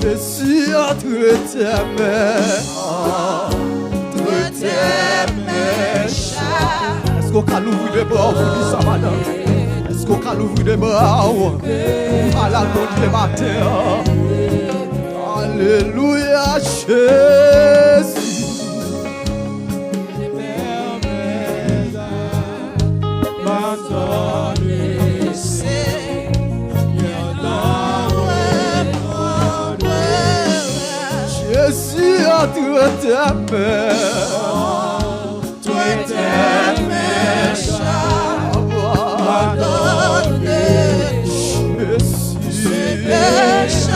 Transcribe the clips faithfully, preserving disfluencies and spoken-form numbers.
Jésus, entre tes mains, entre tes mains, Cha. Èske w ka louvri de bra w pou li sa, madanm? Èske w ka louvri de bra w pou pale ak Bondye maten an? Alelouya, Jezi. Jésus, entre tes mains, entre tes mains, Cha. Pardonne-nous, Jésus, ce péché.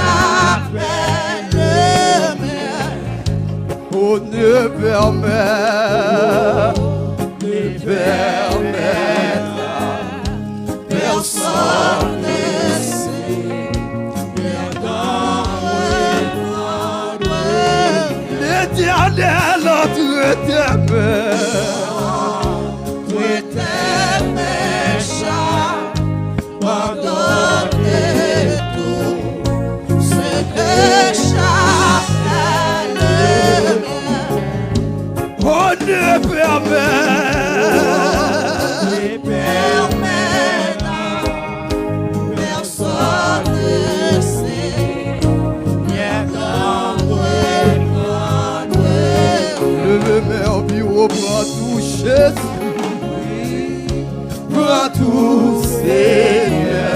Oh, ne permets, ne permets à personne, Seigneur, d'entreprendre. L'Éternel, entre tes mains, entre tes mains, Cha. Pardonne tout ce que j'appelle. Oh, ne permets, ne permets à personne, Seigneur, d'entreprendre. Leve men w pi wo, pran tou, Jezi. Pran tou, Senyè.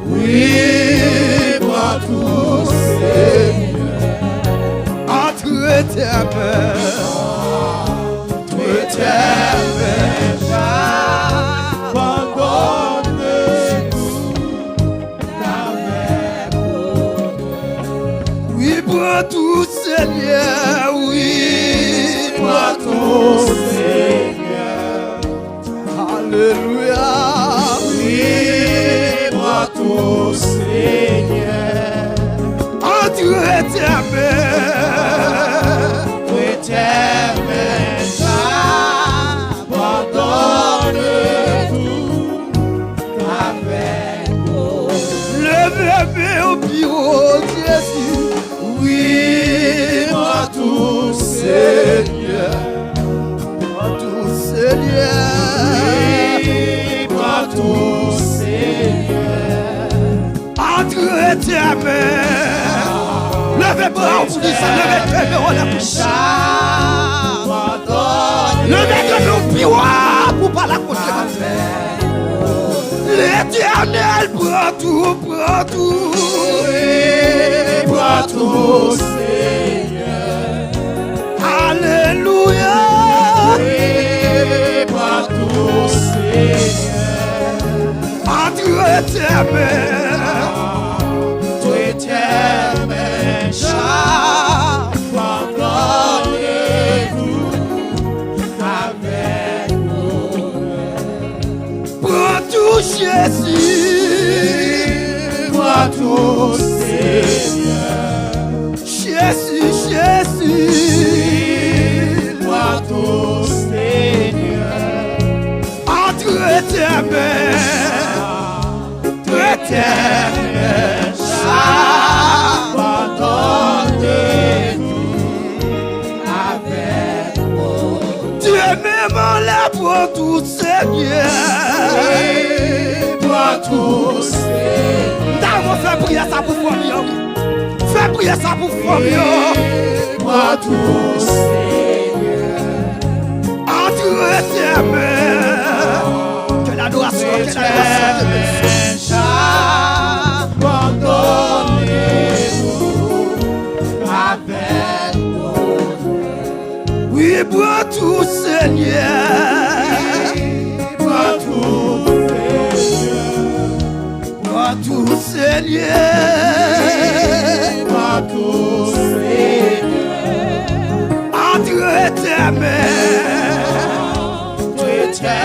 Wi, pran tou, Senyè. Antre tè mè, antre tè mè, abandone tou. Wi, pran tou, Senyè, wi, pran tou, Senyè. Alelouya. Wi, pran tou, Senyè. Antre tè mè, antre tè mè, abandone tou. Avèk ou. Leve men w pi wo, Jezi. Wi, pran tou, Senyè. Pran tou, Senyè. Wi, pran tou, Senyè. Antre tè mè. Leve bra w pou li sa, leve tè mè w anlè pou li. Leve tè mè w pi wo pou pale ak Bondye. Letènèl, pran tou, pran tou. Wi, pran tou, Senyè. Alelouya. Wi, pran tou, Senyè. Antre tè mè. Antre tè mè, Cha. Pardonne-nous. Pran tou, Jezi. Pran tou, Senyè. Jezi, Jezi. Pran tou, Senyè. Antre tè mè. Antre tè mè, Cha. Pardonne-nous. Avèk ou. Tè mè m anlè, pran tou, Senyè. Wi, pran tou, Senyè. M ta renmen w fè priyè sa pou fanmi an, wi. Fè priyè sa pou fanmi an. Wi, pran tou, Senyè. Antre tè mè. Ke ladorasyon, ke ladorasyon, ke ladorasyon. Abandone tou avèk ou. Wi, pran tou, Senyè. Pran tou, Senyè. Pran tou, Senyè. Pran tou, Senyè. Antre tè mè. Antre tè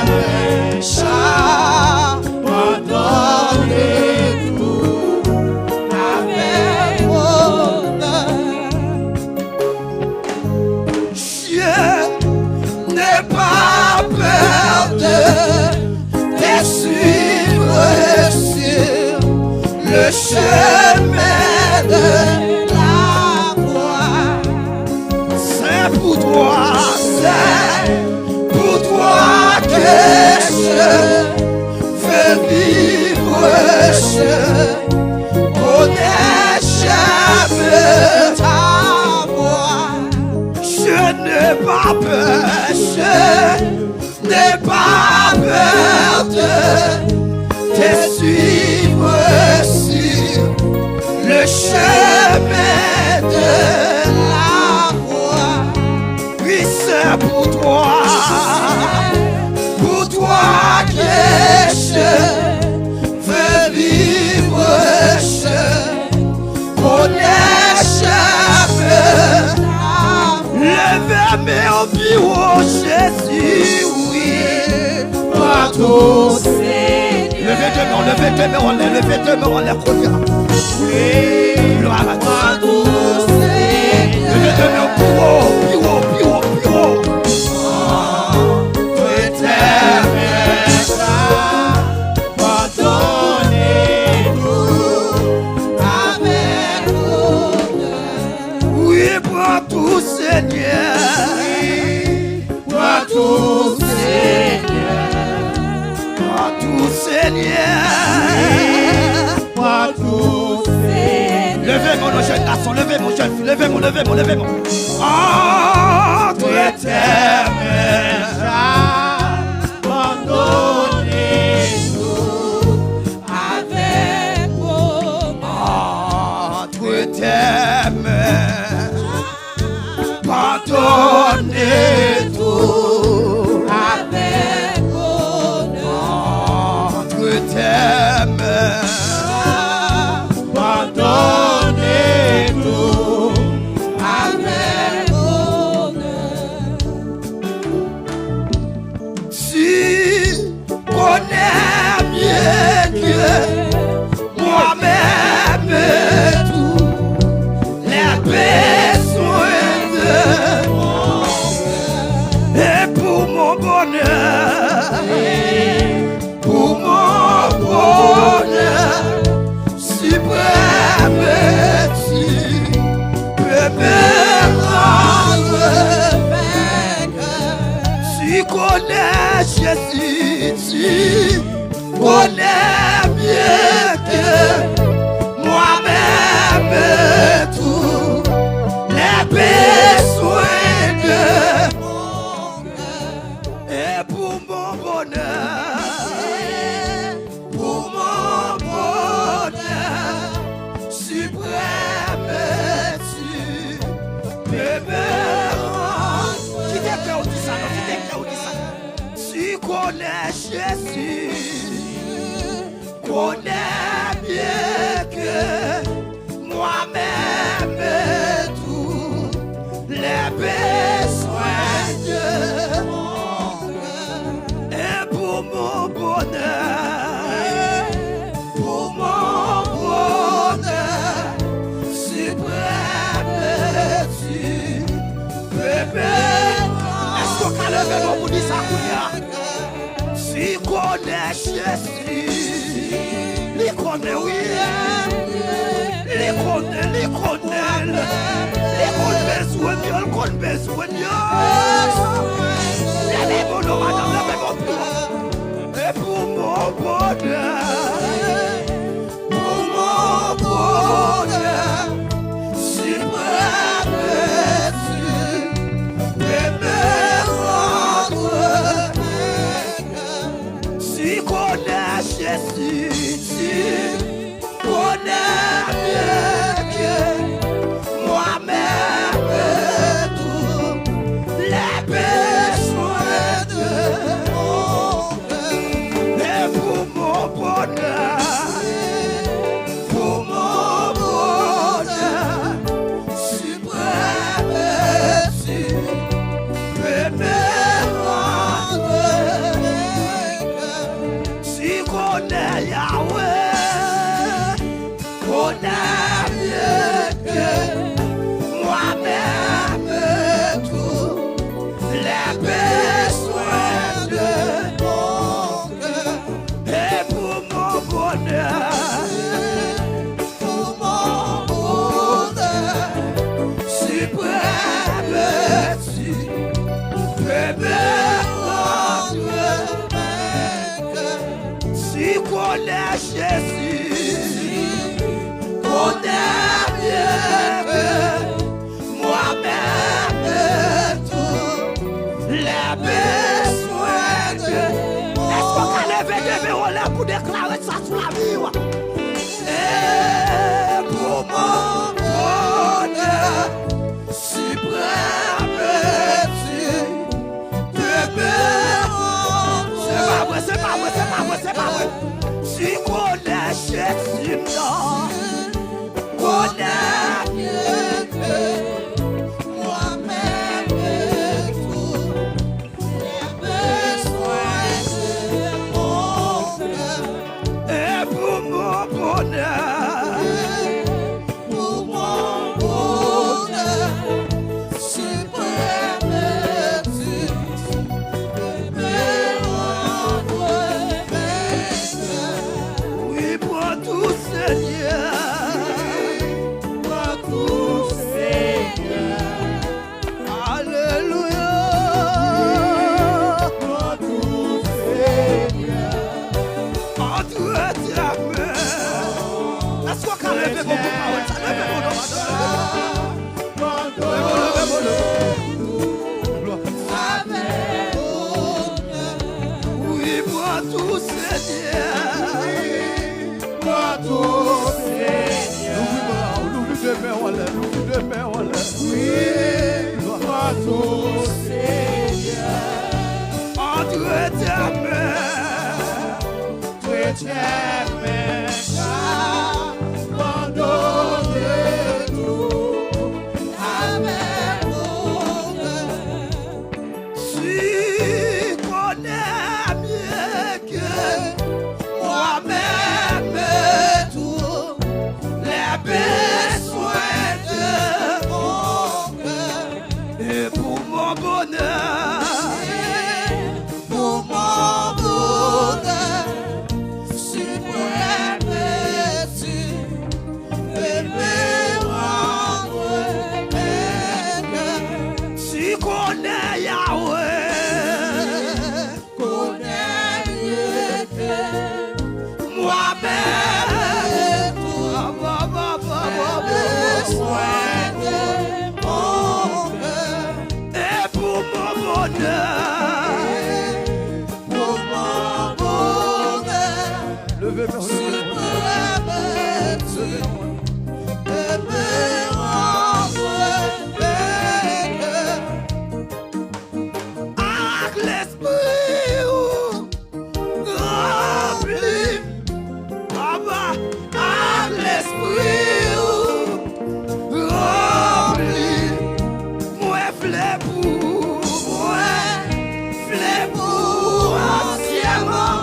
mè, Cha. Pardonne-nous avèk ou. Je n'ai pas peur de te suivre sur le Le chemin de la croix. C'est pour toi, c'est pour toi que je veux vivre, je connais jamais ta voix. Je n'ai pas peur, je n'ai pas peur de te suivre sur le chemin de la croix. Oui, c'est pour toi, pour toi que je veux vivre, je connais jamais. Leve men w pi wo, Jezi, wi. Partou, Senyè. Leve de men w, leve de men w anlè, leve de men w anlè kounye a. Wi. Glwa a Dye. Partou, Senyè. Leve de men w pi wo, pi wo, pi wo, pi wo. Entre tes mains, pardonne-nous avec honneur. Wi, pran tou, Senyè. Pran tou, Senyè. Pran tou, Senyè. Pran tou, Senyè. Leve men w, jèn gason, leve men w, jèn fi, leve men w, leve men w, leve men w. Entre tes mains, pardonne-nous avec honneur. Entre tes mains, pardonne-nous avec honneur. Entre tes mains, pardonne-nous avec honneur. Tu connais mieux que moi-même tous les besoins de mon cœur. Et pour mon bonheur, pour mon bonheur suprême, tu peux me rendre vainqueur. Tu connais, Jésus, tu connais mieux que moi-même tous les besoins de mon cœur. Et pour mon bonheur, pour mon bonheur suprême, tu peux me rendre. Kite kè w di sa, non, kite kè w di sa. Tu connais, Jésus connaît mieux que moi-même tous les besoins de mon cœur. Et pour mon bonheur, pour mon bonheur suprême, tu peux me rendre. Èske w ka leve men w pou di sa kounye a? Tu connais, Jésus. Li konnen, wi. Li konnen, li konnen. Li konn bezwen yo, li konn bezwen yo. Leve men w non, madanm, leve men w pi wo. Et pour mon bonheur, pour mon bonheur suprême, tu peux me rendre vainqueur. Tu connais, Jésus, tu connais mieux que moi-même tous les besoins de mon cœur. Et pour mon bonheur, Jezi, konè byen ke mwa menm tou lè bezwen de. Èske w ka leve de men w anlè pou deklare sa sou lavi w? E pou mwen, bonè siprèm eti. Se pa vre, se pa vre, se pa vre, se pa vre. Si konè Jezi m nan, konè ke mwa menm tou lè bezwen de mon kè. E pou mon bonè. Pou mon bonè, siprèm eti, pepe rantre venkè. Wi, pran tou, Senyè. Pran tou, Senyè. Alelouya. Pran tou, Senyè. Antre tèmen. Èske w ka leve bon pou pawòl sa? Leve bon non, madanm. Leve bon, leve bon, leve bon. Wi, pran tou, Senyè. Pran tou, Senyè. Louvri bra w, louvri de men w anlè, louvri de men w anlè. Wi, pran tou, Senyè. Antre tèmen. Antre tèmen, abandone tou avèk mon kè. Si konè byen ke mwa menm tou lè bezwen de mon kè. E pou mon bonè. Pou mon bonè. Siprèm eti, pepe rantre venkè. Si konè Yahweh. Konè byen ke mwa menm tou bezwen de mon kè. E pou mon bonè. Pou mon bonè. Leve men w, leve men w. Siprèm eti, pepe rantre venkè. Ak Lespri ou, ranpli m, Papa, ak Lespri ou, ranpli m. Mwen vle pou mwen, vle pou ou antyèman.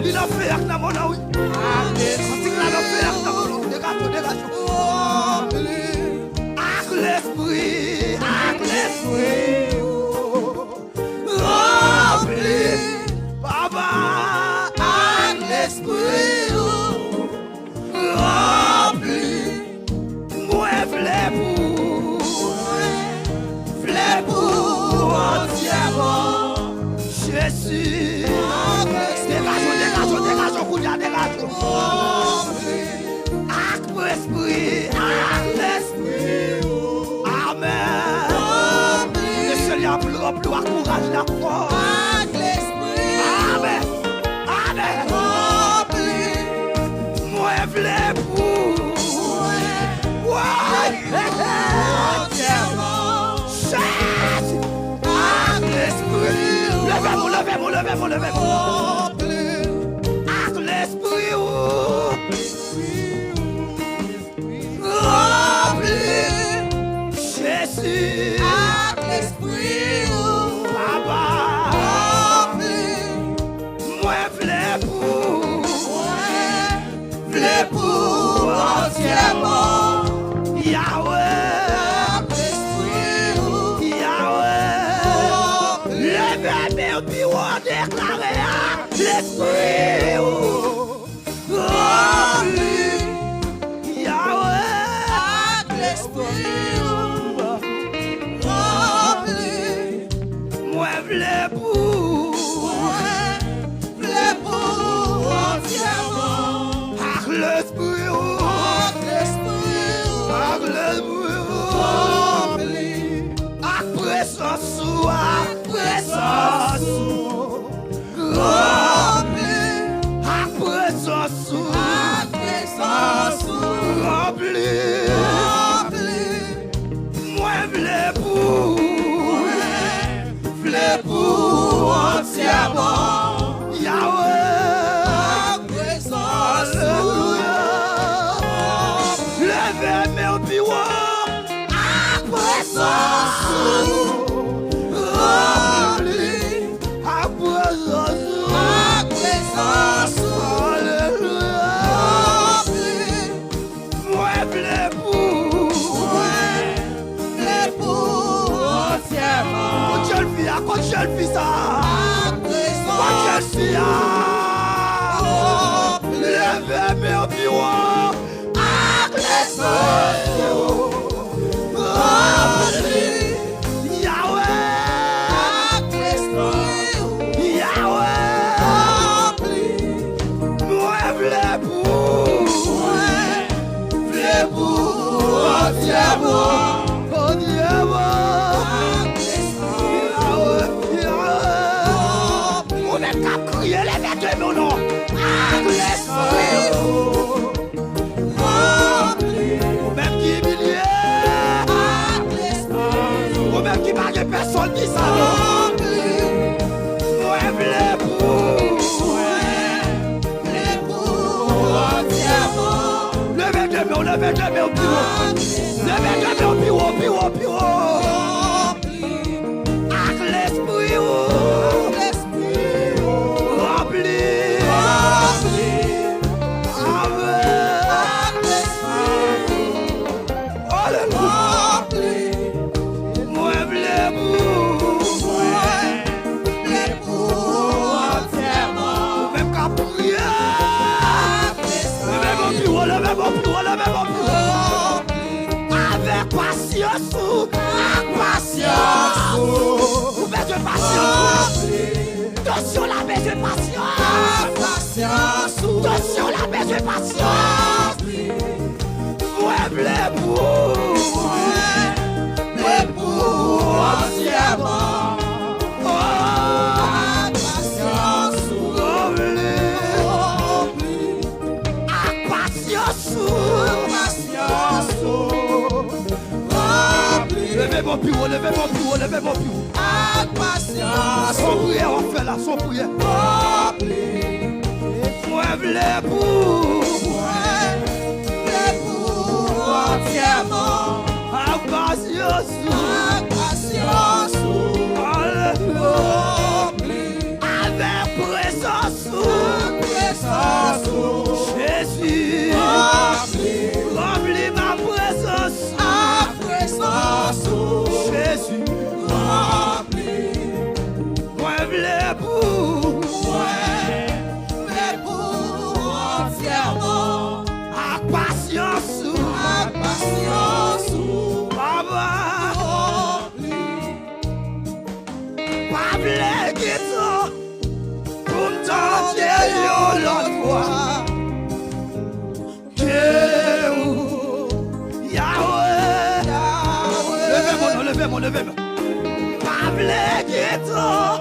Li nan fè ak nan mòn nan, wi. Kantik la nan fè ak nan mòn nan. Degaje w, degaje w. Ak Lespri, ak Lespri ou. Ranpli, Papa, ak Lespri ou. Ranpli, mwen vle pou ou, mwen vle pou ou antyèman. Jezi, degaje w, degaje w, degaje w, kounye a, degaje w. Ak Lespri, ak Lespri ou. Amèn. Ranpli. Ke Senyè a pou l ranpli w ak kouraj, ak fòs. Ak Lespri ou. Amèn. Amèn. Ranpli. Mwen vle pou. Mwen vle pou. Jezi. Ak Lespri ou. Leve men w, leve men w, leve men w, leve men w. Ranpli. Ak Lespri ou. Ranpli, Jezi. Ak Lespri ou. Papa. Ranpli. Mwen vle pou. Mwen vle pou antyèman. Yahweh. Ak Lespri ou. Yahweh. Ranpli. Leve men w pi wo, deklare a. Lespri ou. Ranpli, Yahweh. Ak Lespri ou. Ranpli. Mwen vle pou. Mwen vle pou antyèman. Lespri ou. Ak lespri ou. Ak lespri ou. Ranpli. Ak prezans ou, ak prezans ou. Ranpli. Ak prezans ou. Ak prezans ou. Ranpli. Ranpli. Mwen vle pou ou. Mwen vle pou ou antyèman. Yahweh. Ak prezans ou. Alelouya. Leve men w pi wo. Ak prezans ou. Ranpli. Ak prezans ou. Ak prezans ou. Alelouya. Ranpli. Mwen vle pou ou. Mwen vle pou ou antyèman. Kot jèn fi a? Kot jèn fi sa? Ak prezans. Kot jèn fi a? Ranpli. Leve men w pi wo. Ak lespri ou. Ranpli. Yahweh. Ak lespri ou. Yahweh. Ranpli. Mwen vle pou ou. Mwen vle pou ou antyèman. Antyèman. Ak lespri ou. Yahweh, Yahweh. Ou menm k ap kriye, leve de men w non. Ak lespri ou. Ranpli. Ou menm ki imilye. Ak lespri ou. Ou menm ki pa gen pèsonn ki sa non. Ranpli. Mwen vle pou ou. Mwen vle pou ou antyèman. Leve de men w, leve de men w pi wo. Leve de men w pi wo, pi wo, pi wo. Ak lespri ou. Ak lespri ou. Ranpli. Ranpli. Amèn. Ak lespri ou. Alelouya. Ranpli. Mwen vle pou ou. Mwen vle pou ou antyèman. Ou menm k ap priye. Ak lespri. Leve men w pi wo, leve men w pi wo, leve men w pi wo. Avèk pasyans ou, ak pasyans ou. Ou bezwen pasyans ou. Tansyon la bezwen pasyans. Ak pasyans ou. Tansyon la bezwen pasyans. Mwen vle pou ou. Mwen vle pou ou antyèman. Oh. Ak pasyans ou. Mwen vle. Ak pasyans ou. Ak pasyans ou. Ranpli. Leve men w pi wo, leve men w pi wo, leve men w pi wo. Ak pasyans. Se yon priyè w ap fè la, se yon priyè. Ranpli. Mwen vle pou ou. Mwen vle pou ou antyèman. Ak pasyans ou. Ak pasyans ou. Alelouya. Ranpli. Avèk prezans ou. Ak prezans ou. Jezi. Ranpli. Ranpli m ak prezans ou. Ak prezans ou. Jezi. Ranpli. Mwen vle pou ou. Mwen vle pou ou antyèman. Ak pasyans ou. Ak pasyans ou. Papa. Ranpli. Pa vle gen tan pou m tande yon lòt vwa ke ou, Yahweh. Leve men w non, leve men w, leve men w. Pa vle gen tan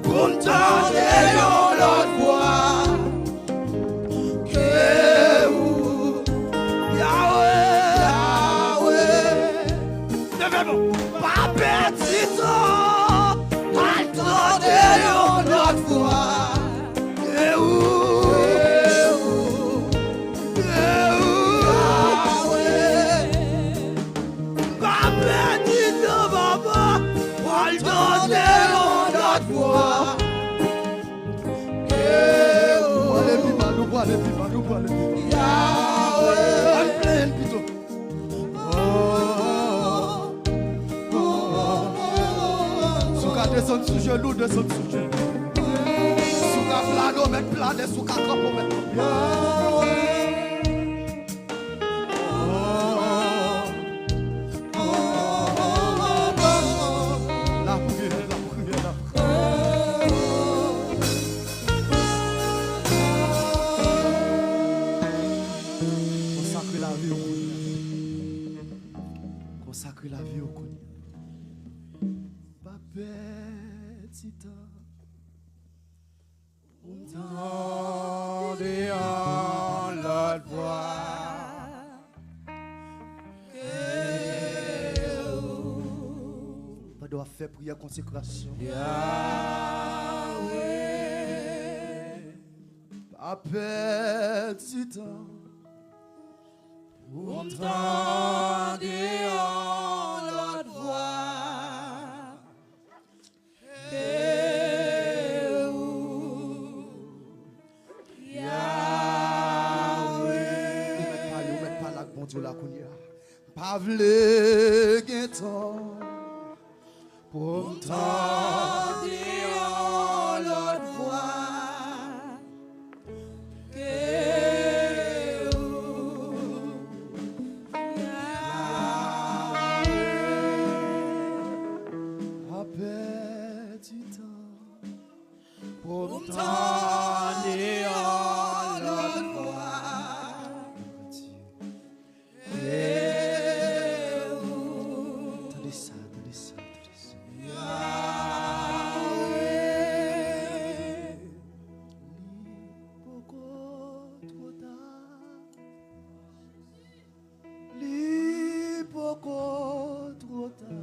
pou m tande yon lòt vwa ke ou, Yahweh. Yahweh. Leve men w. Pa pèdi tan, al tande yon lòt vwa. E ou, e ou, Yahweh. Pa pèdi tan, papa, al tande yon lòt vwa. E ou. Nou prale pi mal, nou prale pi mal, nou prale pi mal. Yahweh. Al plenn pito. Si w ka desann sou jenou, desann sou jenou. Si w ka plane, w mèt plane. Si w ka kanpe, w mèt kanpe. Lapriyè, lapriyè, lapriyè. Fè priyè konsekrasyon. Yahweh, pa pèdi tan pou m tande yon lòt vwa ke ou, Yahweh. Ou mèt pale, ou mèt pale ak Bondye w la kounye a. Pa vle gen tan pou m tande yon lòt vwa ke ou, Yahweh. Pa pèdi tan pou m tande yon lòt vwa. Tande sa, tande sa, tande sa. Li poko twò ta. Li poko twò ta.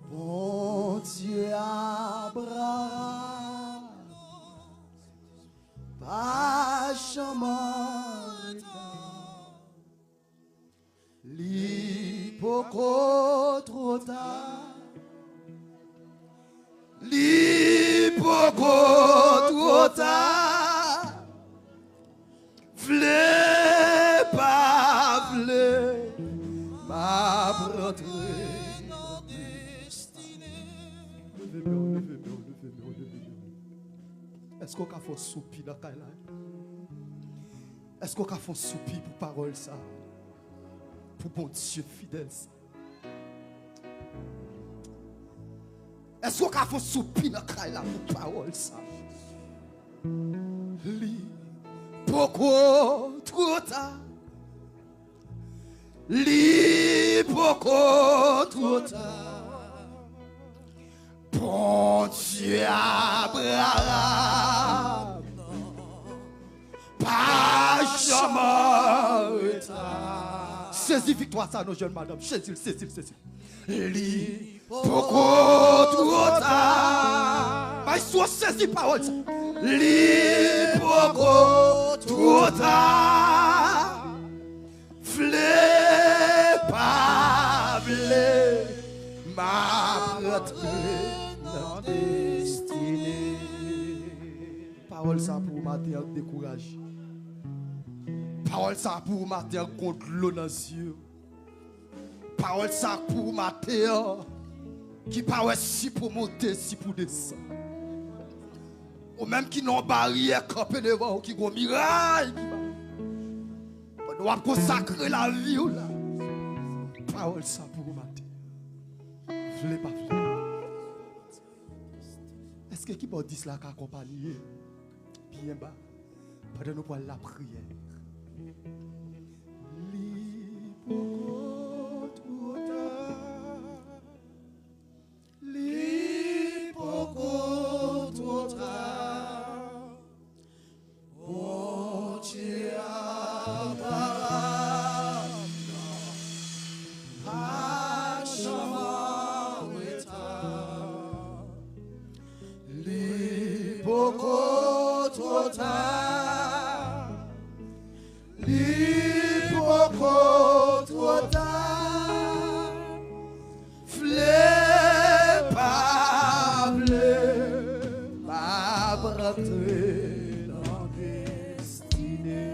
Bondye Abraram pa janm an reta. Li poko twò ta. Li poko twò ta. Vle pa vle, m ap rantre nan destine. Leve men w, leve men w, leve men w, leve men w. Èske w ka fè yon soupi nan kay la? Èske w ka fè yon soupi pou pawòl sa? Pou Bondye fidèl sa? Èske w ka fè yon soupi nan kay la pou pawòl sa? Li poko twò ta. Li poko twò ta. Bondye Abraram pa janm an reta. Sezi viktwa sa non, jèn madanm. Sezi l, sezi l, sezi l. Li poko twò ta. Maestro, sezi pawòl sa. Li poko twò ta. Vle pa vle, m ap rantre nan destine. Pawòl sa pou ou maten an k dekouraje. Pawòl sa pou ou maten an k gon dlo nan zye w. Pawòl sa pou ou maten an ki pa wè si pou monte, si pou desann. Ou menm ki nan yon baryè kanpe devan ou, ki gon miray ki ba. Pandan w ap konsakre lavi w la, pawòl sa pou ou maten. Vle pa vle. Èske kibòdis la ka akonpanye byen ba pandan nou pral lapriyè? Li poko twò ta. Li poko twò ta. Bondye Abraram nan pa janm an reta. Li poko twò ta. Li poko twò ta. Vle pa vle, m ap rantre nan destine.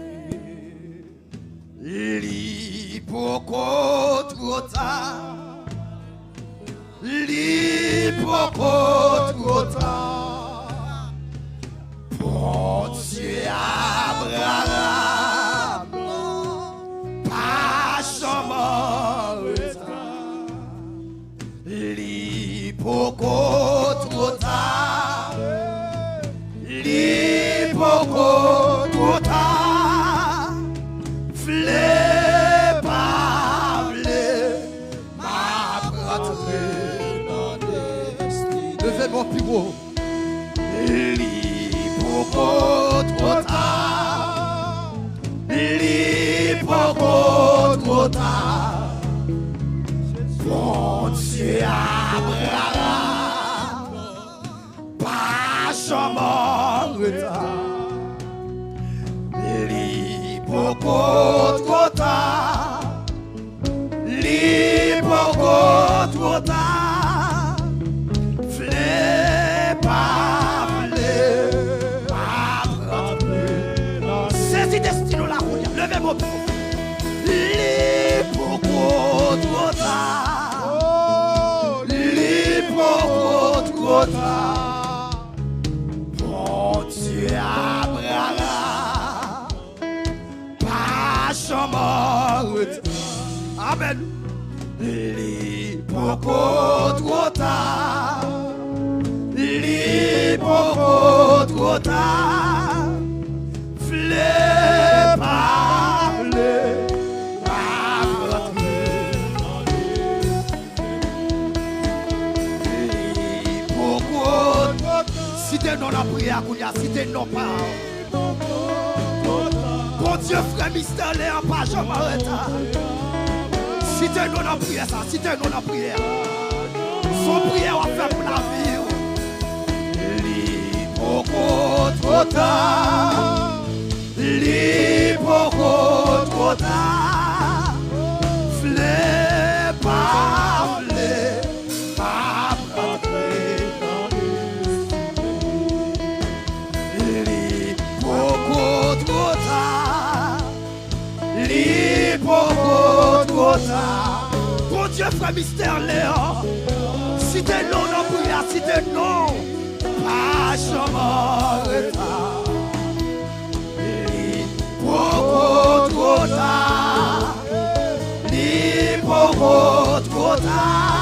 Li poko twò ta. Li poko twò ta. Bondye Abraram pa janm an reta. Li poko twò ta. Li poko twò ta. Vle pa vle, m ap rantre nan destine. Leve men w pi wo. Li poko twò ta. Li poko twò ta. Bondye Abraham pa janm an reta. Li poko twò ta. Li poko twò ta. Vle pa vle, pa pran. Sezi destino la kounye a. Leve men w. Li poko twò ta. Li poko twò ta. Bondye Abraham pa janm an reta. Amèn. Li poko twò ta. Li poko twò ta. Vle pa vle, pa rantre nan li. Li poko twò ta. Site non nan priyè a kounye a, site non pa. Bondye, frè mistè lè an pa janm an reta. Site non nan priyè sa, site non nan priyè. Son priyè w ap fè pou lavi w. Li poko twò ta. Li poko twò ta. Vle pa vle, pa rantre nan li. Li poko twò ta. Li poko twò ta. Bondye, frè mistè lè an. Site non nan priyè a, site non. Pa janm an reta. Li poko twò ta. Li poko twò ta.